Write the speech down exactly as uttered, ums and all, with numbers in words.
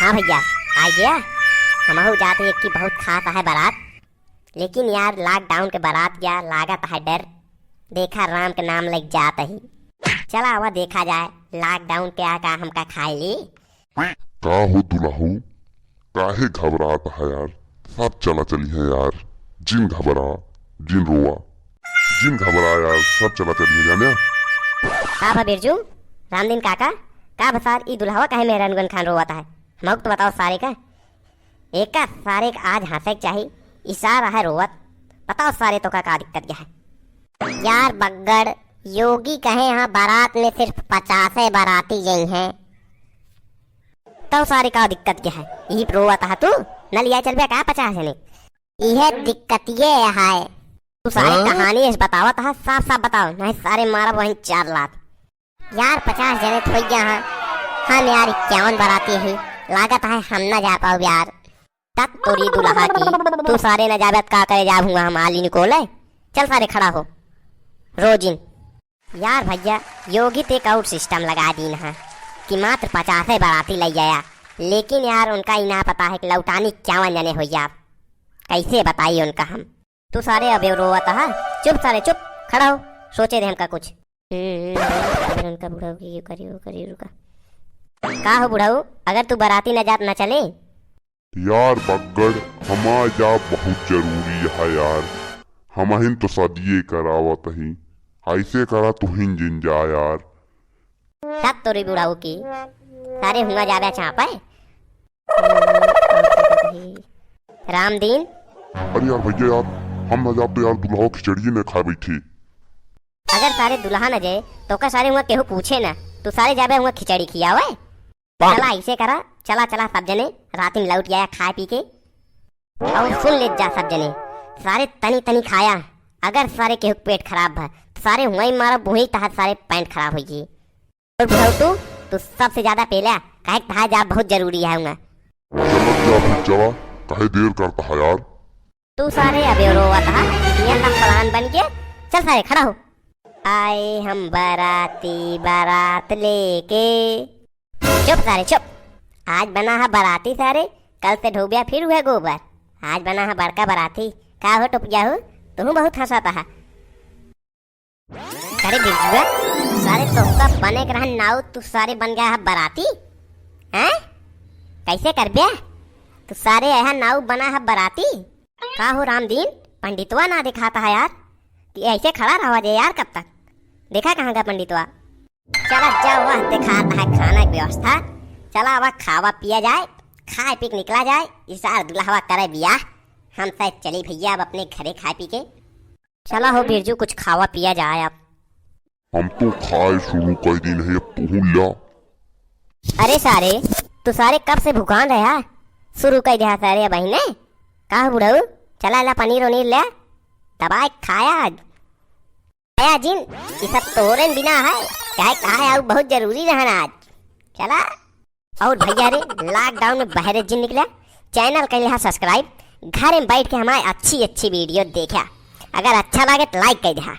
हाँ भइया, आइ गया। हमहू जात ही एक की बहुत खास है बारात, लेकिन यार lockdown के बारात या लागत है डर। देखा राम के नाम लग जात ही। चला आवा देखा जाए lockdown के आ का हमका खाए ली। का हो दुलहू, काहे घबरात है यार? सब चला चली है यार, जिन घबरा, जिन रोवा, जिन घबरा यार, सब चला चली है जाने। का भा बिरजू, रामदीन काका, का भा सार ई दुलहवा काहे मेहरानगन खान रोवत है? हमहू तो बताओ सारे का। एका सारे का आज हंसे के चाही, ई सार है रोवत। बताओ सारे तो का, का दिक्कत क्या है? यार बग्गड़, योगी कहे यहाँ बारात में सिर्फ पचासे बाराती गई हैं। तो सारे का दिक्कत क्या है? यही रोवत है तू? न लिया चल बे का पचास जने? इहे दिक्कत ये है। तू सारे हाँ? कहानी ऐसे बतावत है, साफ साफ बताओ, नहीं सारे मारब वहीं चार लात। यार पचास जने तो हो गया हाँ। हम यार इक्यावन बाराती ही, लागत है हम ना जा पाओ यार। तक तोरी दुलहा की, तू सारे न जाबे त का करे जाब हुआ हम आली निकोले। चल सारे खड़ा हो, रोजिन। यार भइया, योगी ते एक और system लगा दीन है कि मात्र पचासे बाराती लइ आया, लेकिन यार उनका ही ना पता है कि लौटानी इक्यावन जने हो जाब। कैसे बताई उनका हम? तू सारे अबे रोवत हा, चुप सारे चुप, खड़ा हो, सोचे दे हमका कुछ। हम्म, अगर उनका बुढ़ऊ की करी, वो करी, रुका। का हो बुढ़ऊ, अगर तू बाराती न जात न चले? यार बग्गड़, हमार जाब बहुत जरूरी है यार, हमहिन तो सदिये करावत ही, ऐसे करा तुहिन जिन जा यार। तब तोरी बुढ़ऊ की, सारे हुआ जाबे चापे। रामदीन। अरे यार भइया यार, हम न जाब तो यार दुलहा खिचड़िये न खाए बैठी। अगर सारे दुलहा न जाए तो का सारे हुआ केहू पूछे ना, तू सारे जाबे हुआ खिचड़ी खियावे। चला ऐसे करा, चला चला सब जने राती में लौट आया खाए पी के। और सुन ले जा सब जने, सारे तनी तनी खाया, अगर सारे केहू के पेट खराब भा तो सारे हुआ ही मारा बुही तहत सारे पैंट खराब होइए। और बुढ़ऊ तू, तू सबसे ज्यादा पहला, काहे कि तहार जाब बहुत जरूरी है हुआ। चला जा फिर चला, काहे देर करता है यार? तू सारे अबे रोवत हा, यहाँ का plan बन गया। चल सारे खड़ा हो। आए हम बाराती बारात लेके। चुप सारे चुप, आज बना है बाराती सारे, कल से ढोबिया फिर हुआ गोबर। आज बना है बड़का बाराती। का हो टुपिया हो, तू बहुत हंसाता है। अरे बिजुआ, सारे तोहका बने के रहन नाऊ, तू सारे बन गया है बाराती? हैं? कैसे करबे? तू सारे यहाँ नाऊ बना है बाराती? का हो रामदीन, पंडितवा ना दिखाता है यार, कि ऐसे खड़ा रहा जे यार कब तक? देखा कहाँ गया पंडितवा? चला जा वह दिखाता है खाना की व्यवस्था, चला वह खावा पिया जाए, खाए पी के निकला जाए, इस साल दुल्हवा करे बियाह, हम शायद चली भइया अब अपने घरे खाए पी के। चला हो बिरजू, कुछ खावा पिया जाए अब। हम तो खाए शुरू कर दीन है, अब तू ला। अरे सारे, तू सारे कब से भुखान रहा? शुरू कर दिया सारे अब ने। का हो बुढ़ऊ, चला ला पनीर वनीर ले, दबाए खाया आज। खाया जिन, ये सब तोरे बिना है, चाहे कहा है, आउ बहुत जरूरी रहना आज। चला। और भइया रे, lockdown में बहरे जिन निकला, channel कर लिहा subscribe, घर में बैठ के हमारे अच्छी अच्छी video देखा। अगर अच्छा लगे तो like कर दिहा।